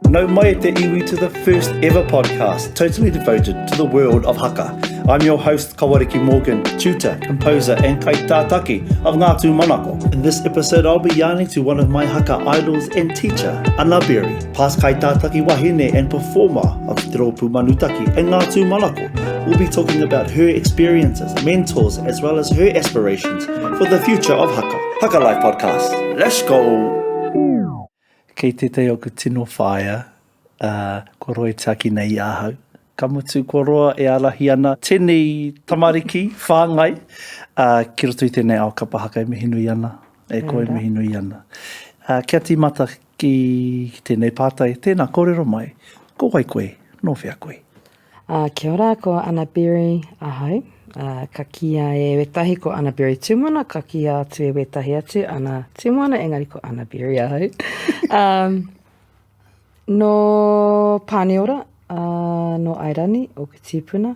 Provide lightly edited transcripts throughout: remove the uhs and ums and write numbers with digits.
Nau mai e te iwi to the first ever podcast totally devoted to the world of haka. I'm your host Kawariki Morgan, tutor, composer and kaitātaki of Ngā Tūmanako. In this episode I'll be yarning to one of my haka idols and teacher, Ana Berry, past kaitātaki wahine and performer of Te Rōpū Manutaki and Ngā Tūmanako. We'll be talking about her experiences, mentors, as well as her aspirations for the future of haka. Haka Life Podcast. Let's go! Kei tētahi o aku tino whaea, ā, kua roa e tiaki nei i ahau. Ka mutu, kua roa e ārahi ana tēnei tamariki whāngai, ā, ki roto i tēnei ao kapa haka e mihi nui ana, e koe e mihi nui ana. Ā, kia tīmata ki, ki tēnei pātai, tēnā kōrero mai, ko wai koe, nō whea koe? Ā, kia ora, ko Ana Berry ahau. Ā, ka kīia e wētahi ko Ana Berry Tūmoana, ka kīia atu e wētahi atu Ana Tūmoana, engari ko Ana Berry ahau. Um, nō Pāneora, ā, nō Airani, ōku tīpuna.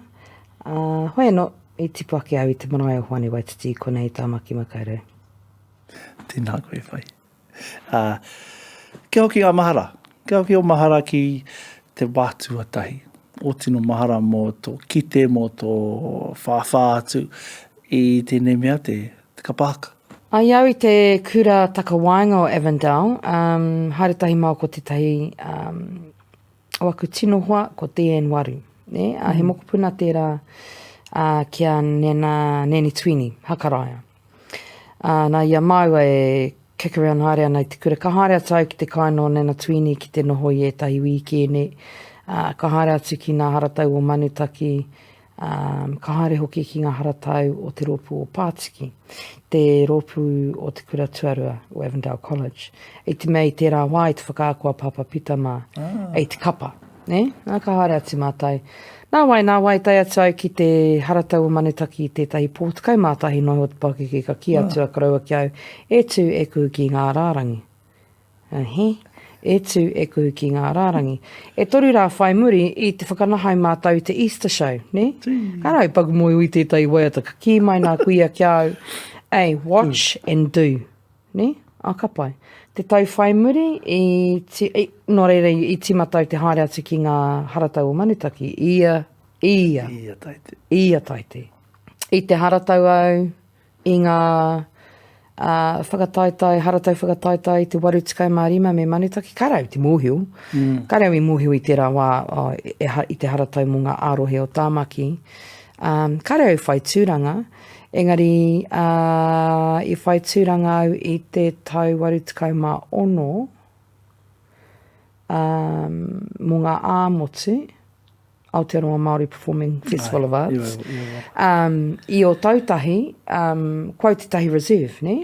Ā, hoi anō, i tipu ake au i te marae o Hoani Waititi i konei i Tāmaki Makaurau. Tēnā koe, Whai. Ā, kia hoki ngā mahara. Kia hoki ō mahara ki te wā tuatahi. Ō tino mahara mō tō kite, mō tō whāwhā atu i tēnei mea te, te kapa haka. I au i te kura takawaenga o Avondale, um, haere tahi māua ko tētahi um, o aku tino hoa, ko Deanne Waru. Ne? Mm. He mokopuna tērā uh, ki a Nena, Nene Twini, Hakaraia. Ā, nā, i a māua e kick around haere ana i te kura, ka haere atu au ki te kāinga o Nana Tuini ki te noho i ētahi wīkēne, ā, ka haere atu ki ngā haratau o Manutaki, ā, ka haere hoki ki ngā haratau o te rōpū o Pātiki, te rōpū o te kura tuarua o Avondale College. I te mea i tērā wā i te whakaako a Pāpā Pita mā i te kapa. Nē? Nā, ka haere atu mātou. Nā wai, nā wai, tae atu au ki te haratau o Manutaki i tētahi pō 11 noa iho te pakeke, ka kī atu a koroua ki au, E tū, e kuhu ki ngā rārangi. He? E tū, e kuhu ki ngā rārangi. E toru rā whai muri, i te whakanahau mātou i te Easter Show, nē? Ka rau paku moe i tētahi waiata, ka kī mai nā kuia ki a au, Ei, watch and do. Nē? Ā, ka pai. Te tau whai muri, i, ti, i, nō reira, i, i tīmata au te haere atu ki ngā haratau o Manutaki, i ia, i ia. I ia taite. I ia taite. I te haratau au, i ngā uh, whakataetae, haratau whakataetae i te 85 me Manutaki, kāre au te mōhio. Mm. Kāre au i mōhio i tērā wā oh, e, e, i te haratau mō ngā ārohe o Tāmaki. Um, kāre au whai tūranga, Engari, ā, i whai tūranga au i te tau 86, ā, mō ngā ā-motu, Aotearoa Māori Performing Festival of Arts, um, i Ōtautahi, um, ko au tētahi reserve, nē?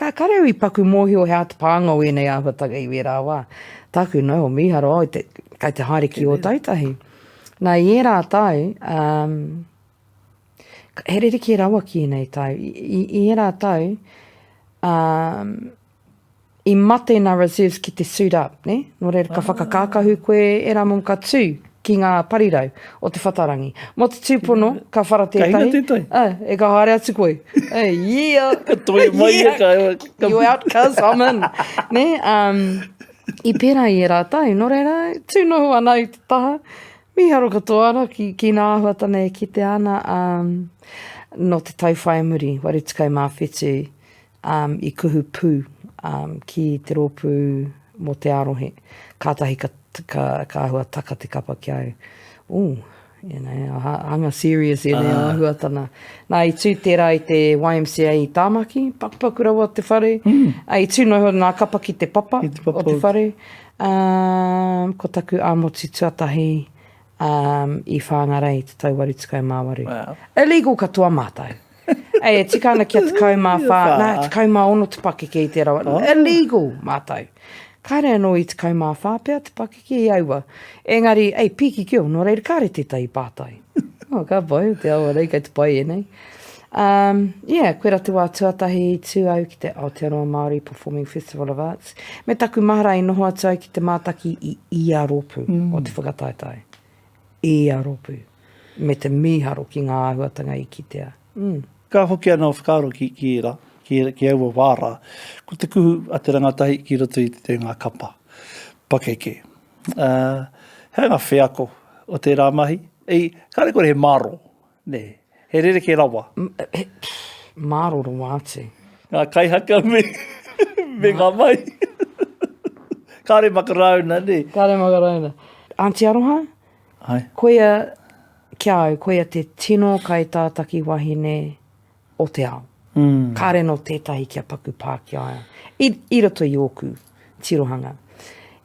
Ka, kāre au i paku mōhio he aha te pānga o ēnei āhuatanga i wērā wā. Tāku noa, o mīharo, oh, te, kai te haere ki Ōtautahi. Nā, i ērā tau, um, He rerekē rawa ki ēnei tau. I, i, i ērā tau, um, i mate nā reserves ki te suit up, ne? Nō reira, ka ah. whakakākahu koe, ērā momo ka tū ki ngā parirau o te whatarangi. Mō te tūpono, ka whara tētahi. Ka hinga tētahi. Ah, e ka haere atu koe. Hey, yeah. Ka toi mai yeah. ka, ka... You out, cuz, I'm in. ne? Um, i pērā i ērā tau. Nō reira, tū noho ana i te taha. Mīharo katoa ana ki, ki ngā āhuatanga e kitea ana, um, nō te tau whai muri, 87, um, i kuhu pū um, ki te rōpū mō te ārohe. Kātahi ka, ka, ka āhua taka te kapa ki au. Ooh, you know, hanga serious ēnei ah. āhuatanga. Nā, i tū tērā i te YMCA i Tāmaki, pakupaku rawa te whare. Mm. I tū noho nā kapa ki te papa, I te papa o te whare. Um, ko taku ā-motu tuatahi um, i Whāngarei i te tau 88. Wow. Illegal katoa mātou. Ei, e tika ana kia 14, nā, 16 te pakeke i tērā wā. Oh. Illegal mātou. Kāre anō i 14 pea te pakeke i aua. Engari, ei, pīki kio, nō reira kāre tētahi pātai. Oh, ka pai, te awa nei, kei te pai ēnei. Um, yeah, koira te wā tuatahi i tū au ki te Aotearoa Māori Performing Festival of Arts. Me taku mahara i noho atu au ki te mātaki i ia rōpū mm. o te whakataetae. Ia rōpū. Me te mīharo ki ngā āhuatanga i kitea. Mm. Ka hoki anō whakaaro ki, ki ērā, ki, ki aua wā rā. Ko te kuhu a te rangatahi ki roto i te ngā kapa pakeke. Uh, he aha ngā wheako o tērā mahi? I, kāre kore he maro, nē. He rerekē rawa. He, pff, maro rawa atu. Ngā kaihaka me, me ngā mahi. Kāre makarauna, nē. Kāre makarauna. Aunty Aroha, Ai. koia, ki a au, koia te tino kaitātaki wahine o te ao. Mm. Kāre nō tētahi kia paku pā ki a ia. I, i roto i ōku tirohanga.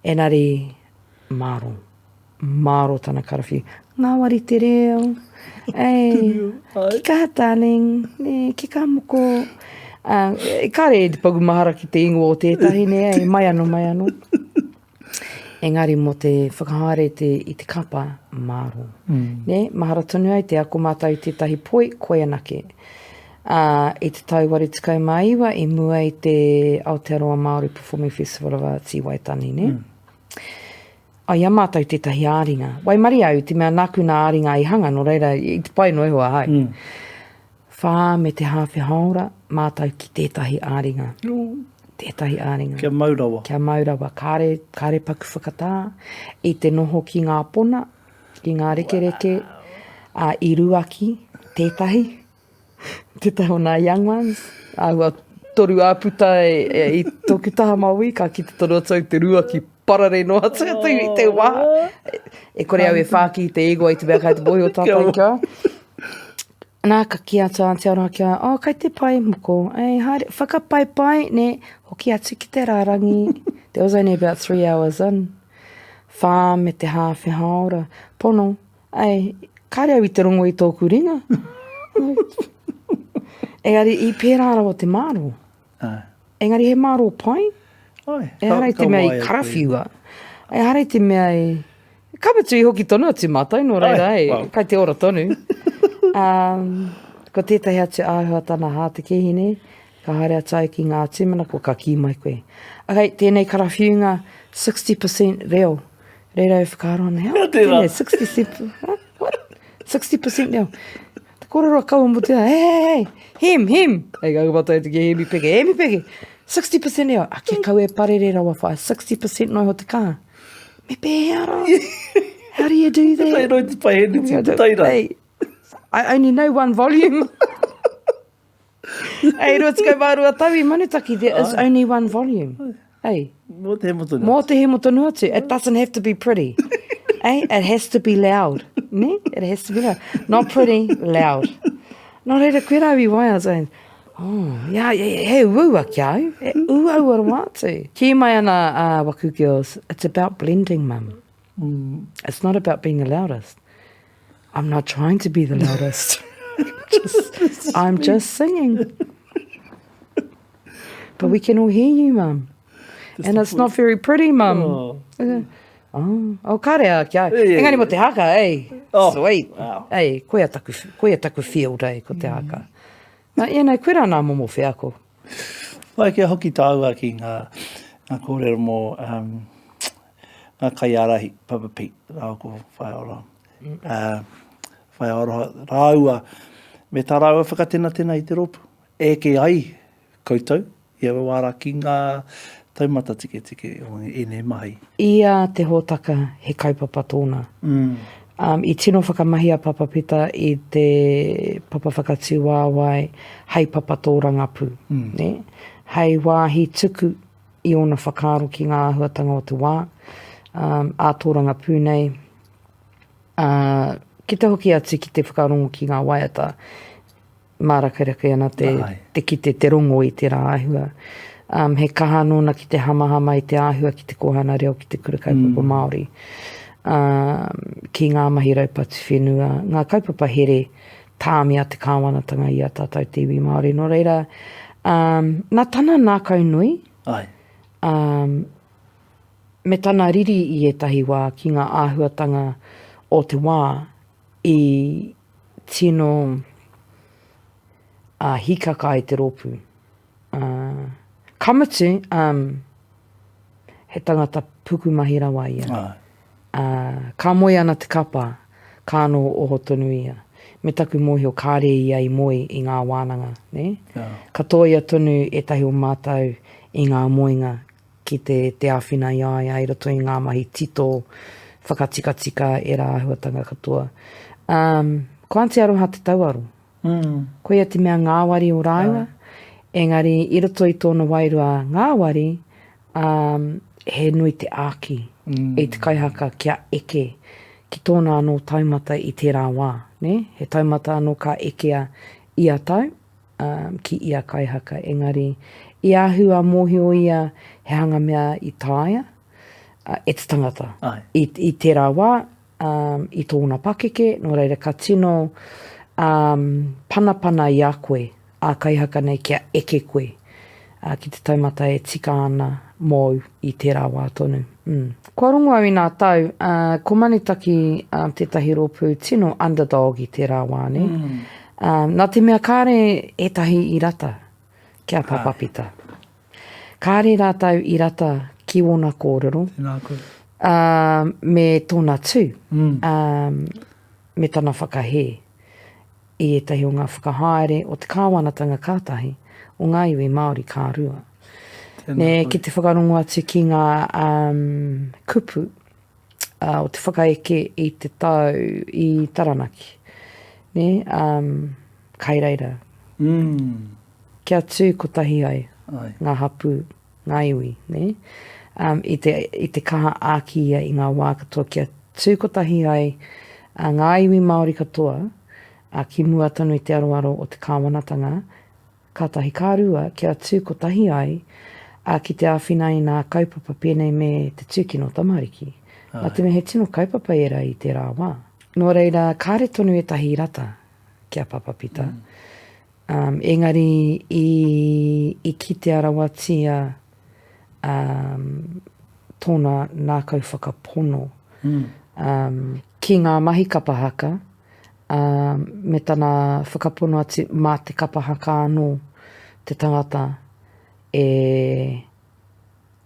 Engari, mārō. Mārō tana karawhiu. Ngāwari te reo. Ei, ki kaha darling, nē, ki kaha moko. Uh, kāre e te paku mahara ki te ingoa o tētahi, nē, ei, mai anō, mai anō. Engari mō te whakahaere te, i te kapa, mārō. Mm. Nē, mahara tonu ai te ako mātou i tētahi poi, koi anake. Ā, i te tau 89 i mua i te Aotearoa Māori Performing Festival of Arts i Waitangi, nē? Mm. Oh, i a mātou tētahi āringa. Waimarie au, te mea nāku nā āringa i hanga, nō reira, i te pai noa iho ahau. Mm. Whā me te hāwhe hāora mātou ki tētahi āringa. Tētahi āringa. Kia mau rawa. Kia mau rawa. Kāre, kāre paku whakatā. I te noho ki ngā pona, ki ngā rekereke, wow. ā, i ruaki tētahi, tētahi o nā young ones, āhua toru āputa e, e, i tōku taha Maui, ka kite tonu atu au te ruaki pararē noa atu atu i te wā. E, e kore au e whāki i te ingoa i te mea kai te mōhio tātou kia. Nā, ka kī atu a Aunty Aroha ki a, oh, kai te pai, moko. Ei, haere, whakapaipai, nē, hoki atu ki te rārangi. There was only about three hours in. Whā me te hāwhe hāora. Pono, ei, kāre au i te rongo i tōku ringa. Engari, i pērā rawa te mārō. Ai. Engari he mārō pai. Ai. Ehara i te mea i karawhiua. Ehara i te mea i... Ka mutu i hoki tonu atu mātou, nō reira, Ai, e, wow. kai te ora tonu. um, ko tētahi atu āhuatana hā te kēhine, ka haere atu ai ki ngā tūmanako, ka kī mai koe. Okay, tēnei karawhiunga, 60% reo. Reira e whakaaro ana, hea, tērā. tēnei, 60%, huh? what? 60% reo. Te kōrero a kaua mō tērā, hey, hey, hey, him, him. Hei ka mātou te ki Hemi Peke, Hemi Peke, 60% reo. A kia kau e parere rawa whaea, 60% noa iho te kaha. Me pēhea rā? How do you do that? Tae roi te paheneti te taira. Hey, I only know one volume. Hey, 22 tau i Manutaki, there is only one volume. Hey. Mō te hemo tonu Mō te hemo tonu atu. It doesn't have to be pretty. hey, it has to be loud. Ne? It has to be loud. Not pretty, loud. Nō reira, koe rā i waia, saying, oh, yeah, yeah, yeah, he uaua ki au. He uaua rawa atu. Kī mai ana a waku girls, it's about blending, mum. Mm. It's not about being the loudest. I'm not trying to be the loudest. just, I'm just singing. But we can all hear you, mum. Just and it's not very pretty, mum. Oh. Oh, oh kare a kia. Yeah, yeah, Engari yeah. mo te haka, ei. Oh, Sweet. Wow. Ei, koia taku, koia taku field, ei, ko te mm. haka. Nā, ēnei, koe rā nā momo wheako. Wai, kia hoki tāua ki ngā, ngā kōrero mō um, ngā kaiārahi, Papa Pete, rāua ko Whaiora. Mm. Uh, Whaiora rāua, me tā rāua whakatenatena i te rōpū. Eke ai koutou i aua wā rā ki ngā taumata tiketike o ēnei mahi. I a te hōtaka he kaupapa tōna. Mm. Um, i tino whakamahi a Papa Pita i te papa whakatūāwae hei papa tōrangapū, mm. ne? hei wāhi tuku i ōna whakaaro ki ngā āhuatanga o te wā, um, ā tōrangapū nei, ā, ki te hoki atu ki te whakarongo ki ngā waiata, mārakerake ana te, te kite, te rongo i tērā āhua. Um, he kaha nōna ki te hamahama i te āhua ki te kōhanga reo, ki te kura kaupapa mm. Māori, um, ki ngā mahi raupatu whenua, ngā kaupapa here tāmi a te kāwanatanga i a tātou te iwi Māori. Nō reira, um, nā tana nākau nui, Ai. Um, me tana riri i ētahi wā ki ngā āhuatanga o te wā i tino uh, hikaka ai te rōpū. Uh, ka mutu, um, he tangata pukumahi rawa ia. Ai. Uh, ka moe ana te kapa, ka noho oho tonu ia. Me taku mōhio kāre ia i moe i ngā wānanga, nē? Yeah. Ka tōia tonu ētahi o mātou i ngā moenga. ki te, te āwhina i a ia i roto i ngā mahi tito, whakatikatika, ērā āhuatanga katoa. Um, ko Aunty Aroha te tauaro. Mm. Koia te mea ngāwari o rāua, engari i roto i tōna wairua ngāwari, um, he nui te āki mm. i te kaihaka kia eke ki tōna anō taumata i tērā wā. Ne? He taumata anō ka ekea ia tau, um, ki ia kaihaka, engari i āhua mōhio ia he hanga mea i taea uh, e te tangata. Ai. I, i tērā wā, um, i tōna pakeke, nō reira ka tino um, panapana i a koe, a kaihaka nei kia eke koe uh, ki te taumata e tika ana mōu i tērā wā tonu. Mm. Kua rongo au i nā tau, uh, ko Manutaki um, tētahi rōpū tino underdog i tērā wā, ne? Mm. Um, nā te mea kāre ētahi i rata ki a Papa Pita. Kāre rātou i rata ki wōna kōrero. Tēnā koe. Uh, me tōna tū. Mm. Um, me tana whakahē i ētahi o ngā whakahaere o te kāwanatanga ka tahi, o ngā iwi Māori ka rua. Tēnā Me, koe. ki te whakarongo atu ki ngā um, kupu uh, o te whakaeke i te tau i Taranaki. Ne? Um, kai reira. Mm. Kia tū kotahi ai, ai. ngā hapū, ngā iwi. Ne? Um, i, te, i te kaha āki ia i ngā wā katoa kia tū kotahi ai uh, ngā iwi Māori katoa uh, ki mua tonu i te aroaro o te kāwanatanga Kātahi ka rua kia tū kotahi ai, ā, ki te āwhina i nā kaupapa pēnei me te tūkino tamariki. Nā te mea he tino kaupapa ērā i tērā wā. Nō reira, kāre tonu ētahi i rata ki a Papa Pita. Um, engari i, i kitea rawatia um, tōna nākau whakapono um, ki ngā mahi kapa haka, ā, me tana whakapono atu mā te kapa haka anō te tangata e,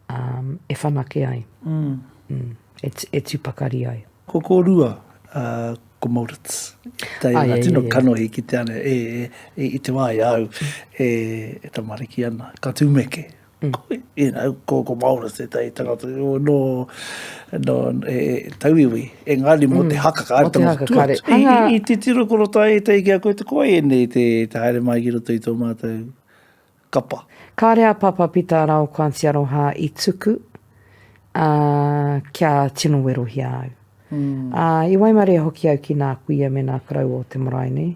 um, e whanake ai, mm. Mm, e, e tū pakari ai. Ko kōrua, uh, ko Moritz. Te ah, yeah, tino yeah, yeah. kanohi ki te ana, e, e, e, i te wā i au, e, e tamariki ana, ka tūmeke. Mm. You know, ko, ko Maoris tētahi tangata, no, no, e, e, tauiwi, engari mō mm. te haka, ka te haka, kare. I, i, i te tiro koro tā e tei ki a koe te koe ēnei te, te haere mai ki roto i tō mātou kapa. Kāre a Papa Pita rāua ko Aunty Aroha i tuku, ā, kia tino werohia au. Mm. Ā, i waimarie hoki au ki nā kuia me nā koroua o te marae nei.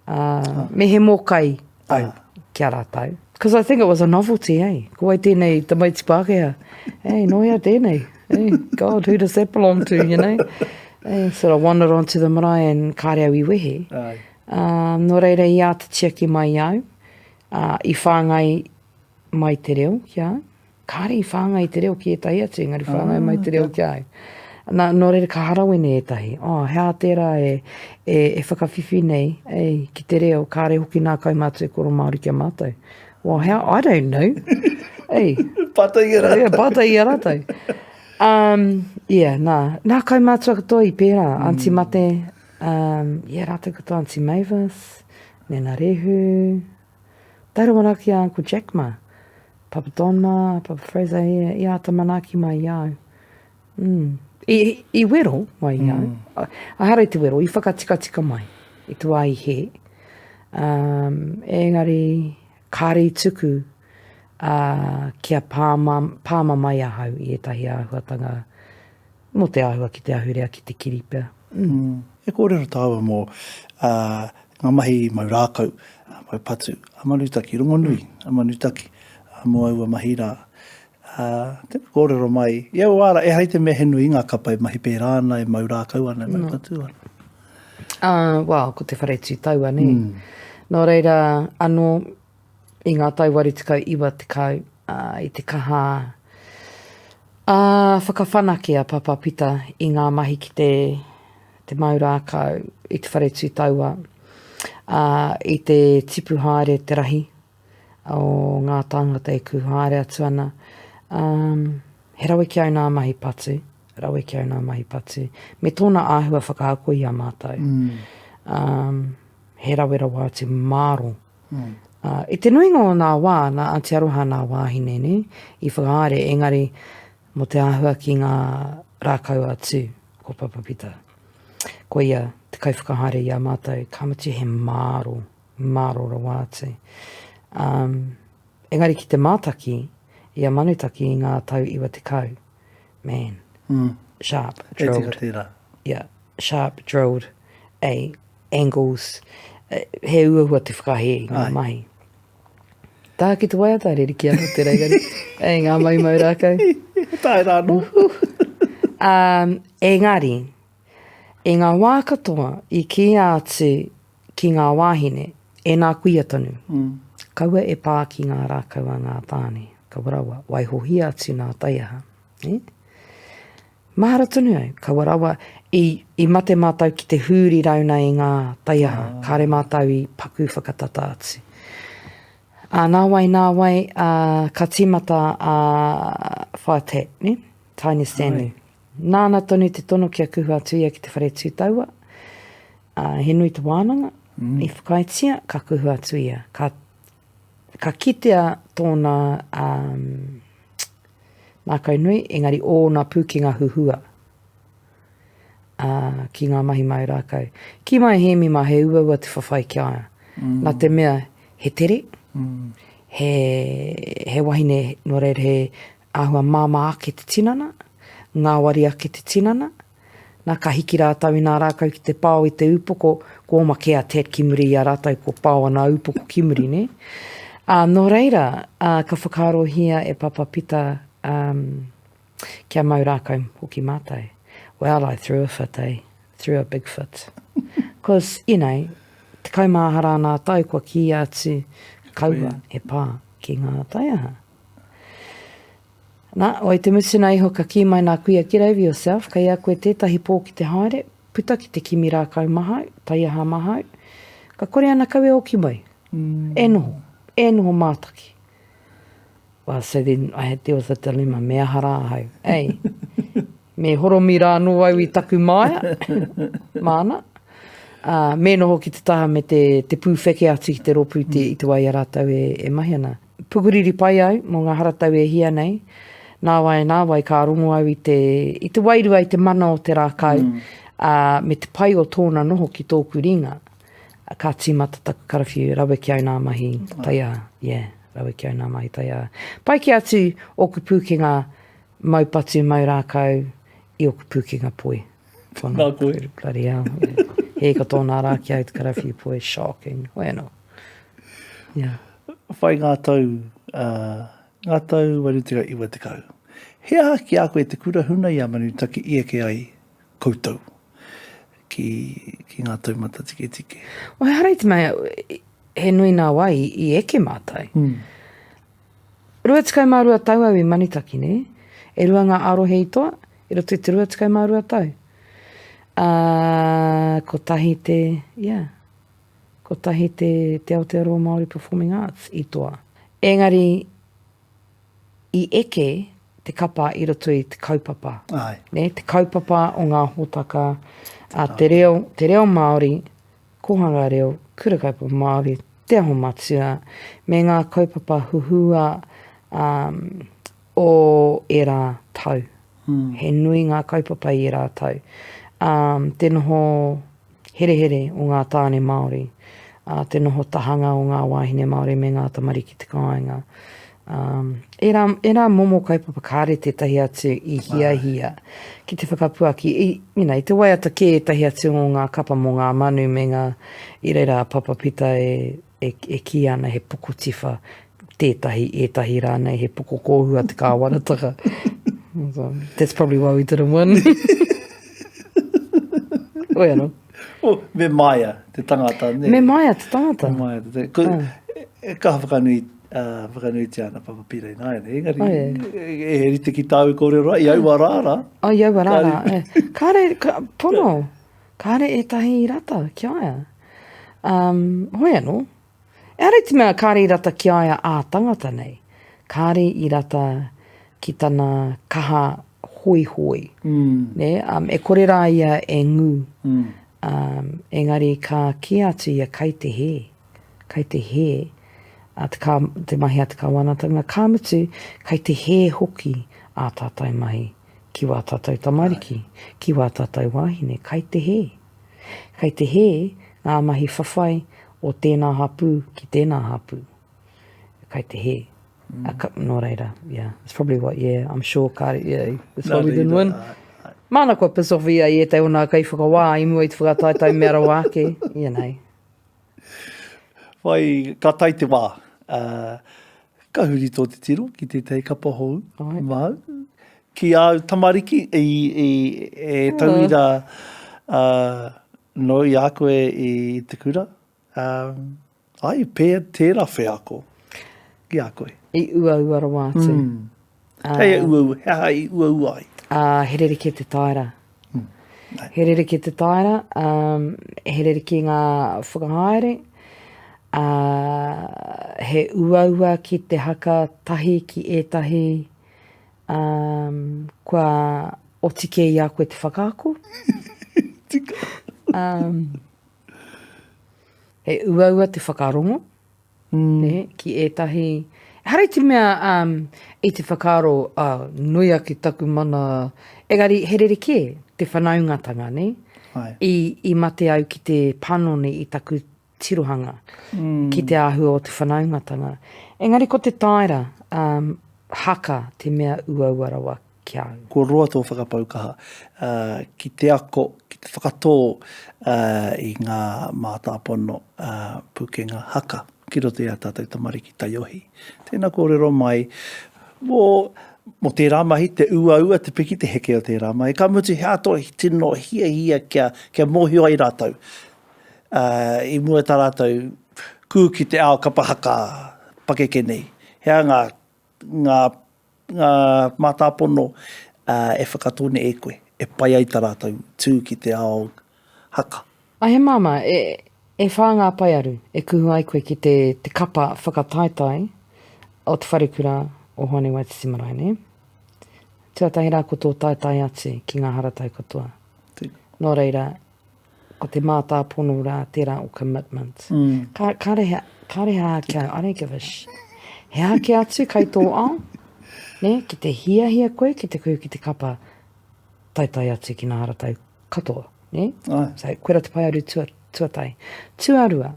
Ā, me he mōkai au ki a rātou. Because I think it was a novelty, eh? Ko wai tēnei tamaiti Pākehā? Hey, nō hea tēnei? Hey, God, who does that belong to, you know? Hey, sort of wandered onto the marae and kāre au i wehe. Ai. Um, nō reira i āta tiaki mai i au, uh, i whāngai mai te reo ki a au. Kāre i whāngai te reo ki ētahi atu, engari whāngai mai te reo ki a au. Nā, nō reira ka harawene ētahi. Oh, he aha tērā e, e, e whakawhiwhi nei, ei, ki te reo, kāre hoki nā kaumātua e koro Māori ki a mātou. Well, how, I don't know. Ei. Pātai i a rātou. Yeah, pātai i a rātou. Um, yeah, nā. Nā kaumātua katoa i pērā. Mm. Aunty Mate, um, yeah, rātou katoa, Aunty Mavis, Nena Rehu, Tae rawa rā ki a Uncle Jack mā, Papa Don mā, Papa Fraser, i, i āta manaaki mai i a au. Mm. I, i wero mai i a au. Mm. Ehara i te wero, i whakatikatika mai i te wā i hē. Um, engari, kāre i tuku uh, kia pāma, pāmamae ahau i ētahi āhuatanga mō te āhua ki te ahurea, ki te kiri pea. Mm. E kōrero tāua mō uh, ngā mahi mau rākau, mau patu, a Manutaki, rongonui, a Manutaki, mō aua mahi rā. Uh, tēnā kōrero mai, i aua wā rā, ehara i te mea he nui ngā kapa e mahi pērā ana, e mau rākau ana, e mau no. patu ana. Uh, well, ko te whare tū taua, nē. Mm. Nō reira, anō, i ngā tau 80, 90, uh, i te kaha uh, whakawhanake a Papa Pita i ngā mahi ki te, te mau rākau i te whare tū taua, uh, i te tipu haere te rahi o ngā tāngata e kū haere atu ana. Um, he rawe ki au nā mahi patu, rawe ki au nā mahi patu, me tōna āhua whakaako i a mātou. Mm. Um, he rawe rawa atu māro. Mm. Ā, i te nuinga o nā wā, nā Aunty Aroha nā wāhine, nē, i whakahaere, engari mō te āhua ki ngā rākau a Tū, ko Papa Pita. Ko ia te kaiwhakahaere i a mātou, ka mutu he māro, māro rawa atu. Um, engari ki te mātaki i a Manutaki i ngā tau 90, man, mm. sharp, drilled. E tika tērā. Yeah, sharp, drilled, a, angles, he uaua te whakahē i ngā mahi. Tā ki te waiata, ririki anō te reigari. Ei, ngā maumau rākau. Tae rā anō. Um, engari, i ngā wā katoa i kīia atu ki ngā wāhine, e nā kuia tonu, mm. kaua e pā ki ngā rākau a ngā tāne, kaua rawa, waihohia atu nā taiaha. Eh? Mahara tonu au, kaua rawa, i, i mate mātou ki te hūri rauna i ngā taiaha, oh. kāre mātou i paku whakatata atu. Ā, nā wai, nā wai, ā, ka tīmata a Whaea Tat, ne? Tiny Stanley. Ai. Nāna tonu te tono kia kuhu atu ia ki te whare tūtaua. Ā, he nui te wānanga, mm. i whakaaetia, ka kuhu atu ia. Ka, ka kitea tōna um, ngākau nui, engari ōna pūkenga huhua ā, ki ngā mahi mau rākau. Kī mai a Hēmi mā, he uaua te whawhai ki a ia. Mm. Nā te mea, he tere, mm. he, he wahine, nō reira, he āhua māmā ake te tinana, ngāwari ake te tinana, Nā, ka hiki rātou i nā rākau ki te pao i te upoko, ko oma kē a Tat ki muri i a rātou, ko pao ana upoko ki muri, nē? Ā, nō reira, ā, ka whakaarohia e Papa Pita, um, kia mau rākau hoki mātou. Well, I threw a fit, eh? Threw a big fit. Cause, you know, 10 hara nā tau kua kīia atu, kaua e pā ki ngā taiaha. Nā, wai te mutuna iho ka kī mai nā kuia get over yourself, kei a koe tētahi pō ki te haere, puta ki te kimi rākau mahau, taiaha mahau, ka kore ana kau e oki mai, e noho, e noho mātaki. Well, so then I had, there was a dilemma, me aha rā ahau, ei, me horomi rā anō au i taku māia, māna, ā, me noho ki te taha me te, te pūwheke atu ki te rōpū te, i te wā i a rātou e, e mahi ana. Pukuriri pai au mō ngā haratau e hia nei. Nāwai, nāwai ka rongo au i te, i te wairua, i te mana o te rākau, mm. ā, me te pai o tōna noho ki tōku ringa. Ka tīmata taku karawhiu, rawe ki au nā mahi taiā, yeah, rawe ki au nā mahi taiā. Pai ki atu ōku pūkenga mau patu, mau rākau, i ōku pūkenga poi. Nā koe. Bloody hell. Yeah. He katoa nā rā ki au te karawhiu poi, shocking. Hoi anō. Yeah. Whai ngā tau, uh, ngā tau 80, 90. He aha ki a koe te kura huna i a Manutaki i eke ai koutou ki, ki ngā taumata tiketike? Well, ehara i te mea, he nui nā wā i, i eke mātou. Mm. 22 tau au i Manutaki, nē? E rua ngā arohe i toa, i roto i te 22 tau. Uh, kotahi te, yeah, Kotahi te Te Aotearoa Māori Performing Arts i toa. Engari, i eke te kapa i roto i te kaupapa. Āe. Nē, te kaupapa o ngā hōtaka a te reo, te reo Māori, kōhanga reo, kura kaupapa Māori, Te Aho Matua, me ngā kaupapa huhua um, o ērā tau. Mm. He nui ngā kaupapa i ērā tau. Um, te noho herehere o ngā tāne Māori, ā, te noho tahanga o ngā wāhine Māori me ngā tamariki te kāinga. Um, ērā, ērā momo kaupapa kāre tētahi atu i hiahia ki te whakapuaki, i, you know, i te waiata kē ētahi atu o ngā kapa mō ngā manu me ngā, i reira a Papa Pita e, e, e kī ana he pokotiwha tētahi, ētahi rānei he pokokōhua te kāwanatanga. So, that's probably why we didn't win. Oi anō. Oh, me maia te tangata, ne? Me maia te tangata. Me maia te tangata. Ko, ah. e, kaha whakanui, uh, whakanuitia ana Papa Pira i nāianei, engari, oh, yeah. e, e, e rite ki tāu kōrero, i aua rā rā. Oh, i aua rā rā. Eh. Kāre, ka, pono, kāre ētahi i rata ki a ia. Um, hoi anō, Ehara i te mea kāre i rata ki a ia ā-tangata nei, kāre i rata ki tana kaha hoihoi, nē, um, e kore rā ia e ngū, um, engari ka kī atu ia kai te hē, kai te hē, A te, ka, te mahi a te kāwanatanga, ka mutu, kei te hē hoki ā tātou mahi ki wā tātou tamariki, ki wā tātou wāhine, kei te hē. Kei te hē ngā mahi whawhai o tēnā hapū ki tēnā hapū. Kei te hē. Mm. A, nō reira, yeah. It's probably what, yeah, I'm sure kāre, yeah, it's why we didn't win. Māna kua piss off ia i ētahi o nā kaiwhakawā i mua i te whakataetae mea rawa ake, you know. Whai, ka tae te wā, uh, ka huri tō titiro ki tētahi kapa hou Ai. māu. Ki āu tamariki i, i, e tauira uh, nō i a koe i te kura. Um, ai, pēr tērā wheako ki a koe. I uaua rawa atu. Mm. Hei uaua, he aha i uaua ai? Ā, he rerekē te taera. Mm. He rerekē te taera, um, he rerekē ngā whakahaere, ā, he uaua ki te haka tahi ki ētahi, um, kua oti kē i a koe te whakaako. Tika. Um, he uaua te whakarongo. Mm. Nē, ki ētahi, ehara i te mea um, i te whakaaro, oh, nui ake taku mana, engari he rerekē te whanaungatanga, nē? Ai. I, i mate au ki te panoni i taku tirohanga mm. ki te āhua o te whanaungatanga. Engari ko te taera, um, haka te mea uaua rawa ki a au. Kua roa tō whakapau kaha ki te ako, ki te whakatō i ngā mātāpono pūkenga haka ki roto i ā tātou tamariki taiohi. Tēnā kōrero mai mō, mō tērā mahi, te uaua, te piki, te heke o tērā mahi. Ka mutu he aha tō tino hiahia kia, kia mōhio ai rātou i mua tā rātou kū ki te ao kapa haka pakeke nei. He aha ngā, ngā ngā mātāpono e whakatō nei e koe, e pai ai tā rātou tū ki te ao haka. A he māmā, e, e whā ngā paearu e kuhu ai koe ki te, te kapa whakataetae o te wharekura o Hoani Waititi Marae, nē? Tuatahi rā ko tō taetae atu ki ngā haratau katoa. Tika. Nō reira, Ko te mātāpono rā tērā o commitment. Mm. Ka, kāre he, kāre he aha ki au, I don't give a sh. He aha kē atu kai tō ao, ne? Ki te hiahia koe ki te kuhu ki te kapa, taetae atu ki ngā haratau katoa, ne? Ai. So, koira te paearu tua, tuatahi. Tuarua,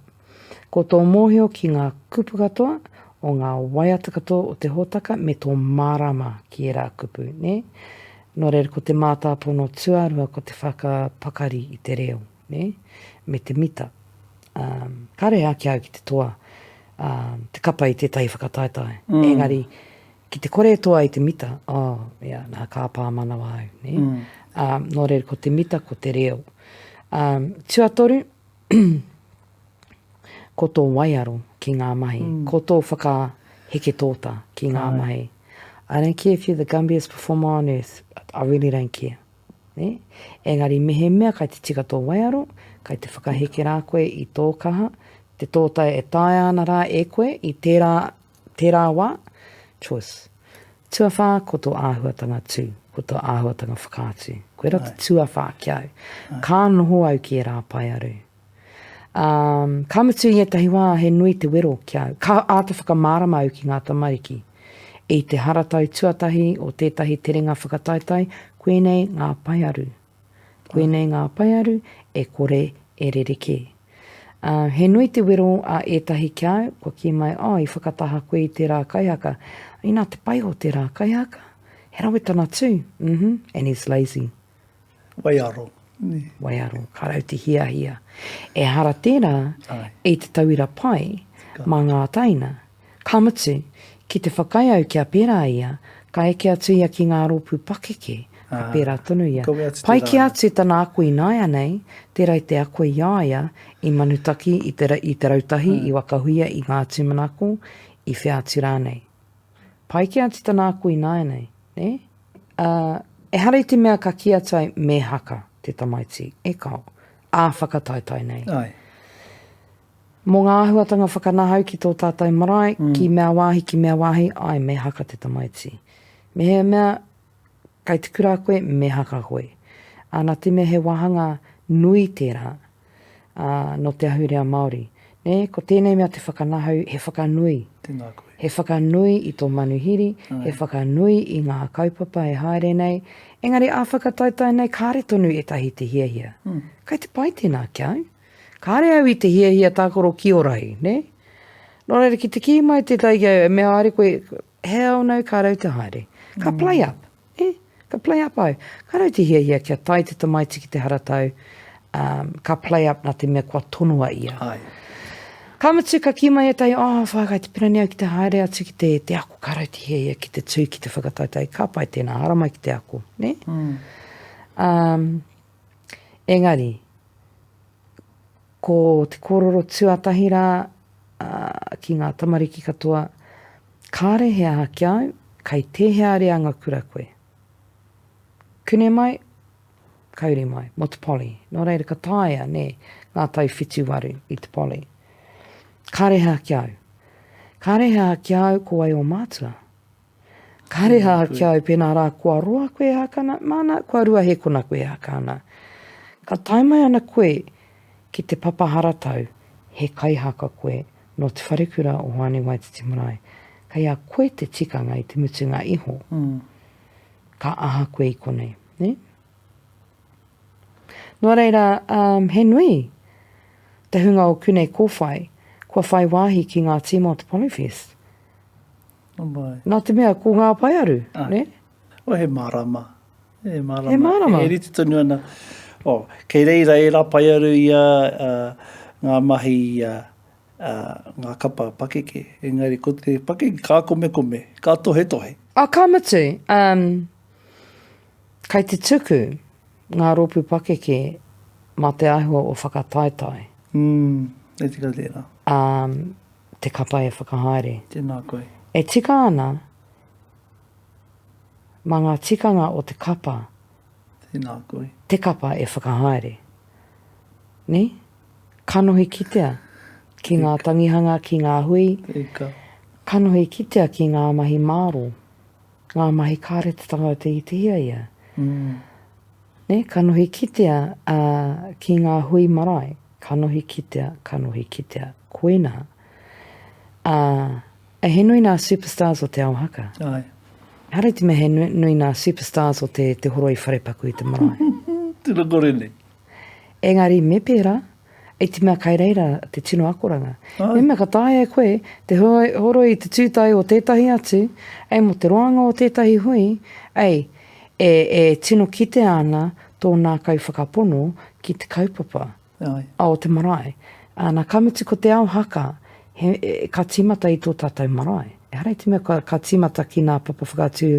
ko tō mōhio ki ngā kupu katoa, o ngā waiata katoa o te hōtaka me tō mārama ki ērā kupu, nē? Nō reira, ko te mātāpono tuarua ko te whakapakari i te reo, nē? Me te mita. Um, kāre ake au ki te toa, um, te kapa i tētahi whakataetae. Mm. Engari, ki te kore e toa i te mita, oh, yeah, nā, ka pā manawa au, nē? Mm. Um, nō reira, ko te mita, ko te reo. Um, tuatoru, ko tō waiaro ki ngā mahi, mm. ko tō whakaheke tōta ki ngā Ai. mahi. I don't care if you're the gumbiest performer on earth, I really don't care. Ne? Engari mehemea kai te tika tō waiaro, kai te whakaheke rā koe i tō kaha, te tōtai e taea ana rā e koe i tērā, tērā wā, choice. Tuawhā, ko tō āhuatanga tū, ko tō āhuatanga whakaatu. Koira te tuawhā ki au. Ka noho au ki ērā paearu. Um, ka mutu i ētahi wā he nui te wero ki au. Ka āta whakamārama au ki ngā tamariki. I te haratau tuatahi o tētahi terenga whakataetae, koinei ngā paearu. Koinei ngā paearu e kore e rerekē. Uh, he nui te wero a ētahi ki au, kua kī mai, oh, i whakataha koe i tērā kaihaka. Inā te pai o tērā kaihaka, he rawe tana tū, mm -hmm, and he's lazy. Waiaro. Waiaro, ka rau te hiahia. Ehara tērā i te tauira pai mā ngā taina. Ka mutu, ki te whakaae au kia pērā ia, ka eke atu ia ki ngā rōpū pakeke, ka pērā tonu ia. Pai kē atu tana ako ināianei, tērā i te ako i a ia, i Manutaki, i te, i Te Rautahi, i Wakahuia, i Ngā Tūmanako, i whea atu rānei. Pai kē atu tana ako ināianei, nē? Ā, ehara i te mea ka kī atu ai me haka te tamaiti, e kao, ā whakataetae nei. Āe. Mō ngā āhuatanga whakanahau ki tō tātou marae, mm. ki mea wāhi, ki mea wāhi, āe, me haka te tamaiti. Mehemea, kai te kura koe, me haka koe. Ā, nā te mea he wāhanga nui tērā, ā, nō te ahurea Māori. Nē? Nē, ko tēnei mea te whakanahau, he whakanui. Tēnā koe. He whakanui i tō manuhiri, he whakanui i ngā kaupapa e haere nei, engari ā-whakataetae nei kāre tonu ētahi te hiahia. Kai te pai tēnā ki au. Kāre au i te hiahia tākaro kiorahi, nē? Nō reira, ki te kī mai tētahi ki au, e mea haere koe, hell no, kāre au te haere. Ka play up. E, ka play up au. Ka rau te hiahia kia tae te tamaiti ki te haratau, um, ka play up nā te mea kua tonoa ia. Ai. Ka mutu, ka kī mai ētahi, oh, whai, kai te pirani au ki te haere atu ki te, te ako, ka rau te hiahia ki te tū, ki te whakataetae, ka pai tēnā, haramai ki te ako, ne? Mm. Um, engari, ko te kōrero tuatahi rā uh, ki ngā tamariki katoa, Kāre he aha ki a au, kei tēhea reanga kura koe? Kune mai, kauri mai, mō te poly. Nō reira ka taea, nē, ngā tau whituwaru i te poly. Kāre he aha ki a au. Kāre he aha ki a au ko wai ō mātua. Kāre he aha ki a au pēnā rā kua roa koe e haka ana, māna, kua ruahekona koe e haka ana. Ka tae mai ana koe ki te papa haratau, he kaihaka koe, Nō te wharekura o Hoani Waititi Marae, kei a koe te tikanga i te mutunga iho. Ka aha koe i konei, nē? Nō reira, um, he nui te hunga o Kunei Kōwhai kua whai wāhi ki ngā tīma o te Polyfest. Oh my. Nā te mea, ko ngā paearu, Ai. nē? Oh, he mārama. He mārama. He mārama. E rite tonu ana. Oh, kei reira ērā paearu i a, uh, ngā mahi i a, uh, ngā kapa pakeke. Engari ko te pakeke ka komekome, ka tohetohe. Ah, ka mutu, um, kai te tuku ngā rōpū pakeke mā te āhua o whakataetae. Mm, e tika tērā. Um, te kapa e whakahaere. Tēnā koe. E tika ana, mā ngā tikanga o te kapa. Tēnā koe. Te kapa e whakahaere. Nē? Kanohi kitea ki ngā tangihanga, ki ngā hui. Tika. Kanohi kitea ki ngā mahi māro, ngā mahi kāre te tangata i te hiahia. Mm. Nē, kanohi kitea ā, ki ngā hui marae, kanohi kitea, kanohi kitea. Koinā. Ā, he nui nā superstars o te ao haka. Āe. Ehara i te mea he nui nā superstars o te, te horoi wharepaku i te marae. Tino kore nei. Engari me pērā, i te mea kai reira te tino akoranga. Ai. Mehemea ka taea e koe te horoi i te tūtai o tētahi atu, ei mō te roanga o tētahi hui, ei, e, e tino kitea ana tō ngākau whakapono ki te kaupapa Ai. o te marae. Ana, ka mutu ko te ao haka, he, e, ka tīmata i tō tātou marae. Ehara i te mea ka, ka tīmata ki ngā papa whakatū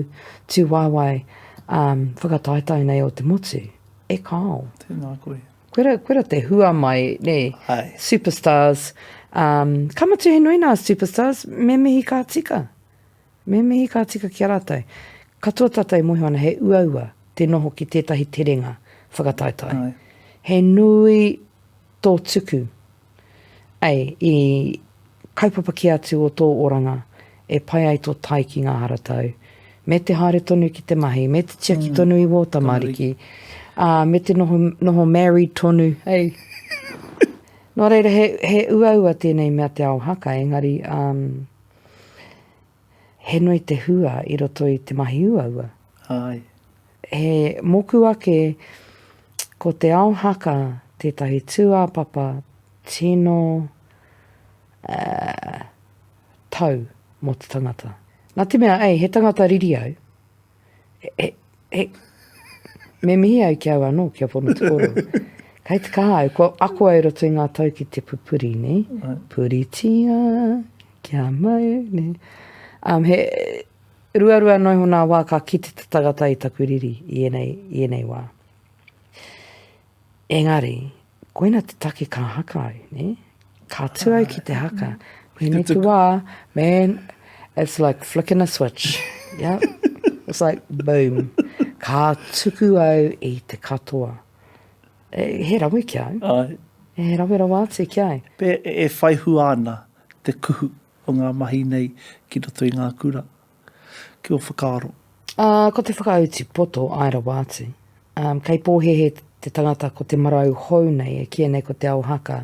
tūwaewae um, whakataetae nei o te motu. E kāo. Tēnā koe. Koira, koira te hua mai, nē, Ai. superstars. Um, ka mutu he nui nā superstars, me mihi ka tika. Me mihi ka tika ki a rātou. Katoa tātou e mōhio ana he uaua te noho ki tētahi terenga whakataetae. Ai. He nui tō tuku. Ei, i kaupapa kē atu o tō oranga e pai ai tō tae ki ngā haratau, me te haere tonu ki te mahi, me te tiaki tonu i wō tamariki, ā, me te noho, noho married tonu, ei. Nō reira, he, he uaua tēnei mea te ao haka, engari, um, he nui te hua i roto i te mahi uaua. Āe. He mōku ake, ko te ao haka tētahi tūāpapa tino uh, tau mō te tangata. Nā te mea, ei, he tangata riri au. He, he, me mihi au ki au anō, kia pono te kōrero. Kei te kaha au, kua ako au i roto i ngā tau ki te pupuri, nē? Puritia, kia mau, nē? Um, he, Ruarua noa iho nā wā ka kite te tangata i taku riri i ēnei, i ēnei wā. Engari, koina te take ka haka au, nē? Ka tū au ki te haka. Koinei te wā, man, it's like flicking a switch. Yep. It's like, boom. Ka tuku au i te katoa. E, he rawe ki au. Ai. He rawe rawa atu ki au. Pea e whai hua ana te kuhu o ngā mahi nei ki roto i ngā kura. Ki ō whakaaro? Ā, ko te whakautu poto, āe rawa atu. Ā, kei pōhēhē te tangata ko te marau hou nei e kīia nei ko Te Ao Haka.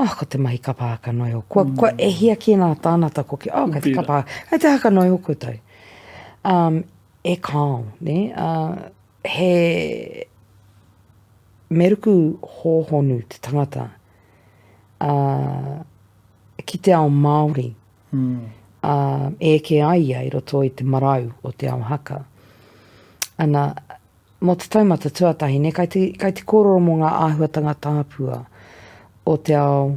Oh, ko te mahi kapa haka noa iho. Kua, mm. kua e hia kē nā tānata ko ki, oh, kei te kapa haka, kei te haka noa iho koutou. Um, e kāo, ne? Uh, he me ruku hōhonu te tangata uh, ki te ao Māori. Mm. Uh, e eke ai ia i roto i te marau o te ao haka. Ana, Mō te taumata tuatahi, nē, kai te, kai te kōrero mō ngā āhuatanga tāpua o te ao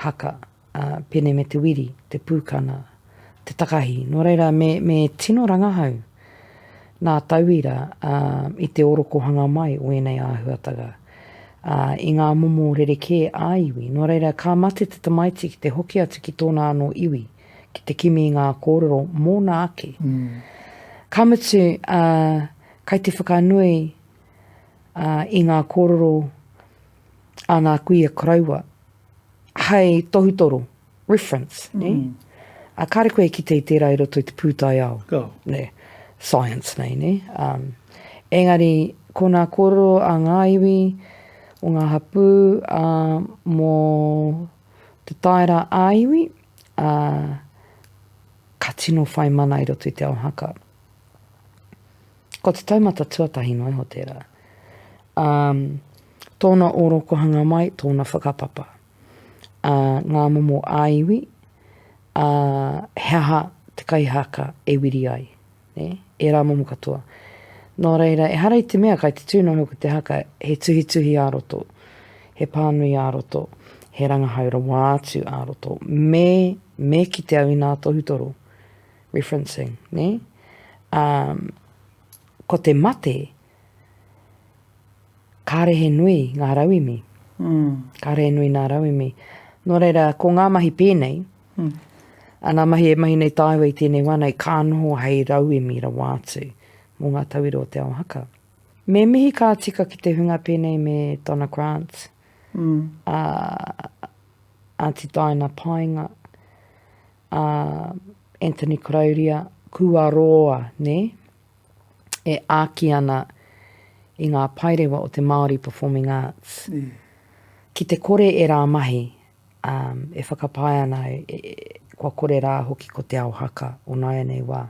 haka, ā, pēnei me te wiri, te pūkana, te takahi. Nō reira, me, me tino rangahau nā tauira, ā, i te orokohanga mai o ēnei āhuatanga, ā, i ngā momo rerekē ā-iwi. Nō reira, ka mate te tamaiti ki te hoki atu ki tōna anō iwi, ki te kimi i ngā kōrero mōna ake. Mm. Ka mutu, ā, Kai te whakanui i ngā kōrero a ngā kuia koroua hei tohutoro, reference, nē? Mm. A kāre koe e kite i tērā i roto i te pūtaiao, Go. nē, science nei, nē? Um, engari, ko ngā kōrero a ngā iwi, o ngā hapū, uh, mō te taera ā-iwi, uh, ka tino whai mana i roto i te ao haka. Ko te taumata tuatahi noa iho tērā. Um, tōna ōrokohanga mai, tōna whakapapa. Uh, ngā momo ā-iwi, uh, he aha te kaihaka e wiri ai. Ne? Ērā momo katoa. Nō reira, ehara i te mea kai te tū noho ko te haka, he tuhituhi ā-roto, he pānui ā-roto, he rangahau rawa atu ā-roto. Me, me kite au i nā tohutoro. Referencing, nē? Um, ko te mate, kāre he nui ngā rauemi. Mm. Kāre he nui ngā rauemi. Nō reira, ko ngā mahi pēnei, mm. a ngā mahi e mahi nei tāua i tēnei wā nei, ka noho hei rauemi rawa atu mō ngā tauira o te ao haka. Me mihi ka tika ki te hunga pēnei me Donna Grant, mm. a Aunty Diana Paenga, a Anthony Karauria, kua roa, nē, e āki ana i ngā paerewa o te Māori Performing Arts. Mm. Ki te kore e rā mahi, um, e whakapae ana au, e, e, kua kore rā hoki ko te ao haka o nāianei wā.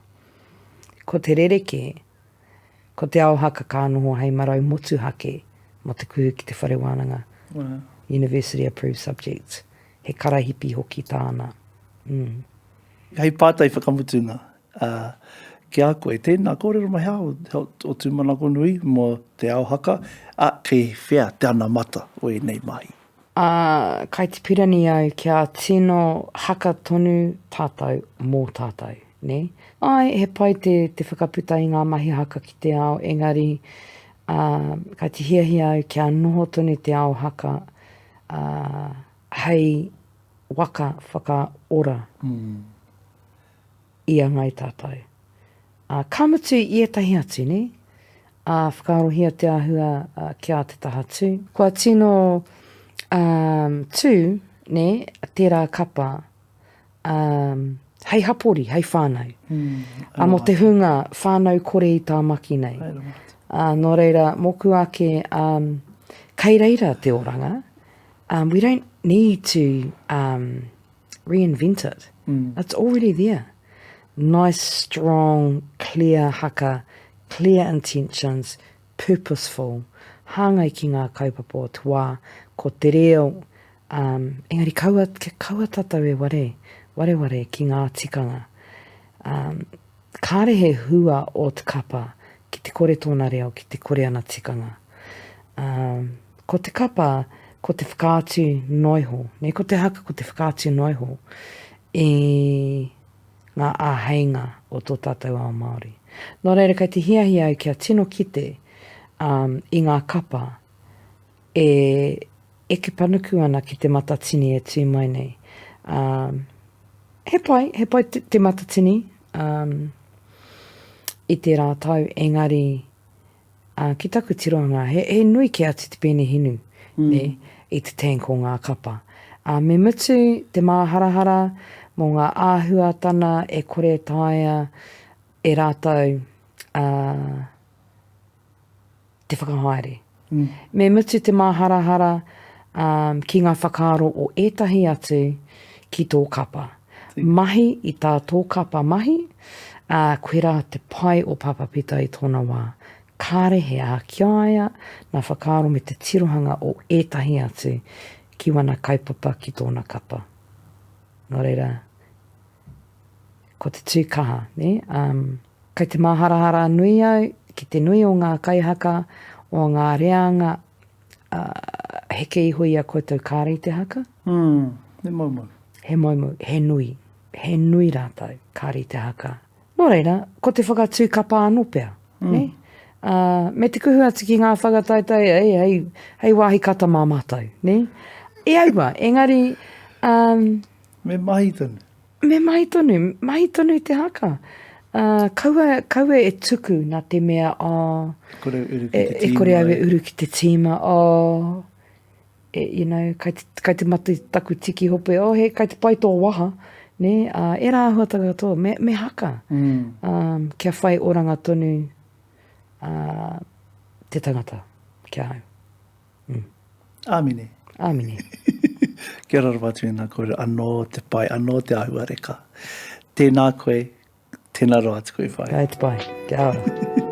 Ko te rerekē, ko te ao haka ka noho hei marau motuhake mō te kuhu ki te whare wānanga. Wow. University approved subjects. He karahipi hoki tāna. Mm. Hei pātai whakamutunga, uh, ki a koe, tēnā kōrero mai hea o, o tūmanako nui mō te ao haka, a, kei whea te anamata o ēnei mahi? Ā, kai te pirani au kia tino haka tonu tātou mō tātou, nē? Āe, he pai te, te whakaputa i ngā mahi haka ki te ao, engari, ā, kai te hiahia au kia noho tonu te ao haka, ā, hei waka whakaora i a Ngāi Tātou. Ā, ka mutu i ētahi atu, nē? Ā, whakaarohia te āhua ki a Te Taha Tū. Kua tino, ā, tū, nē, tērā kapa, ā, hei hapori, hei whānau. Ā, mō te hunga whānau kore i Tāmaki nei. Ā, nō reira, mōku ake, ā, kei reira te oranga. Um, we don't need to um, reinvent it. Mm. It's already there. Nice, strong, clear haka, clear intentions, purposeful, hāngai ki ngā kaupapa o te wā, ko te reo, um, engari kaua, kaua tātou e ware, wareware ki ngā tikanga. Um, kāre he hua o te kapa ki te kore tōna reo, ki te kore ana tikanga. Um, ko te kapa, ko te whakaatu noa iho, nei ko te haka ko te whakaatu noa iho i ngā āheinga o tō tātou ao Māori. Nō reira, kei te hiahia au kia tino kite um, i ngā kapa e eke panuku ana ki te matatini e tū mai nei. Um, he pai, he pai te, te matatini um, i tērā tau, engari Ā, ki taku tirohanga, he, he nui kē atu te pēne hinu, mm. nē, i te tank o ngā kapa. Ā, me mutu te māharahara mō ngā āhuatana e kore taea e rātou ā, te whakahaere. Mm. Me mutu te māharahara Um, ki ngā whakaaro o ētahi atu ki tō kapa. Mahi i tā tō kapa mahi, ā, koirā te pai o Papa Pita i tōna wā. Kāre he ā ki a ia nā whakaaro me te tirohanga o ētahi atu ki wana kaupapa ki tōna kapa. Nō reira, ko te tū kaha, nē? Um, kai te māharahara nui au ki te nui o ngā kaihaka, o ngā reanga, uh, heke iho i a koutou kāre i te haka. Mm, he moumou. He moumou, he nui. He nui rātou, kāre i te haka. Nō reira, ko te whakatū kapa anō pea, mm. ne? Uh, me te kuhu atu ki ngā whakataetae, hei, hei, hei wāhi kata mā mātou, ne? E aua, engari... Um, me mahi tonu. Me mahi tonu, mahi tonu te haka. Uh, kaua, kaua e tuku nā te mea, oh, e kore uru ki te tīma. E, e kore au e uru ki te tīma, oh, e, you know, kai te, kai te mate taku tiki hope, oh, he, kai te pai tō waha, nē, uh, ērā āhuatanga katoa, me, me haka, mm. um, kia whai oranga tonu uh, te tangata, ki ahau. Mm. Āmine. Āmine. Kia ora rawa atu i ngā kōrero, anō te pai, anō te āhuareka. Tēnā koe, tēnā rawa atu koe whai. Kai te pai, kia ora.